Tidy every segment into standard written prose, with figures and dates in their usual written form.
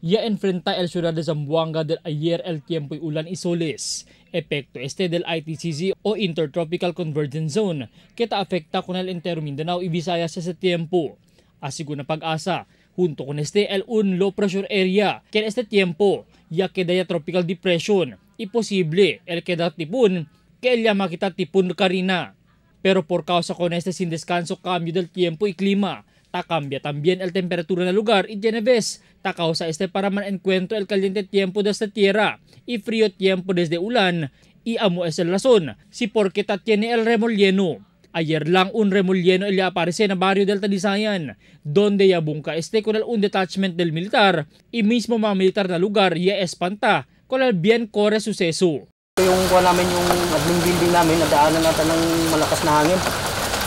Ya enfrenta el ciudad de Zamboanga del ayer el tiempo y ulan y soles. Epekto este del ITCZ o Intertropical Convergence Zone que ta afecta con el entero Mindanao y Visayas ese tiempo. Así una pag-asa, junto con este el un low pressure area que en este tiempo ya queda ya tropical depression y posible el queda tipun que el llama kita tipun Karina. Pero por causa con este sin descanso cambio del tiempo y clima, ta cambia también el temperatura del lugar y tiene vez, ta causa este para man encuentro el caliente tiempo desde tierra y frío tiempo desde ulan y amo es el razón si porque ta tiene el remolieno. Ayer lang un remolieno el aparece en barrio del Talisayan, donde ya bunka este con el un detachment del militar y mismo mga militar na lugar ya espanta con el bien corre suceso. Yung kuha namin yung admin building namin, nadaanan natin ng malakas na hangin.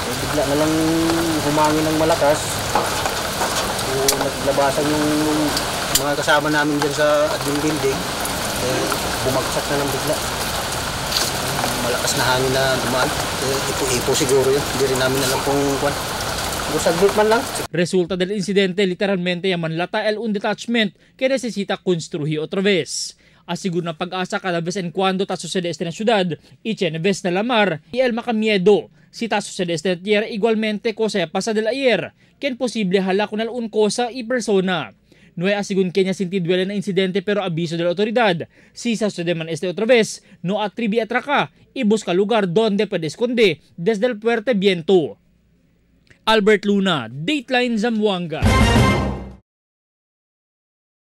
Eh, bigla na lang humangin ng malakas. So, naglabasan yung mga kasama namin dyan sa admin building. Eh, bumagsak na ng bigla. Malakas na hangin na dumaan. Eh, ipo-ipo siguro yun. Hindi rin namin alam kung kuwan. Saglit man lang. Resulta del incidente, literalmente yaman lata el un detachment que necesita construir otra vez. Asiguro na pag-asa cada vez en cuando ta sucede este na ciudad y tiene vez na lamar y el makamiedo. Si ta sucede este na tierra igualmente cosa ya pasa del ayer, quien posible hala con el un cosa y persona. No hay asigun kenya sinti duele na incidente pero aviso de la autoridad. Si sa sucede man este otra vez, no atribi atraca y busca lugar donde puede esconde desde el fuerte viento. Albert Luna, Dateline Zamboanga.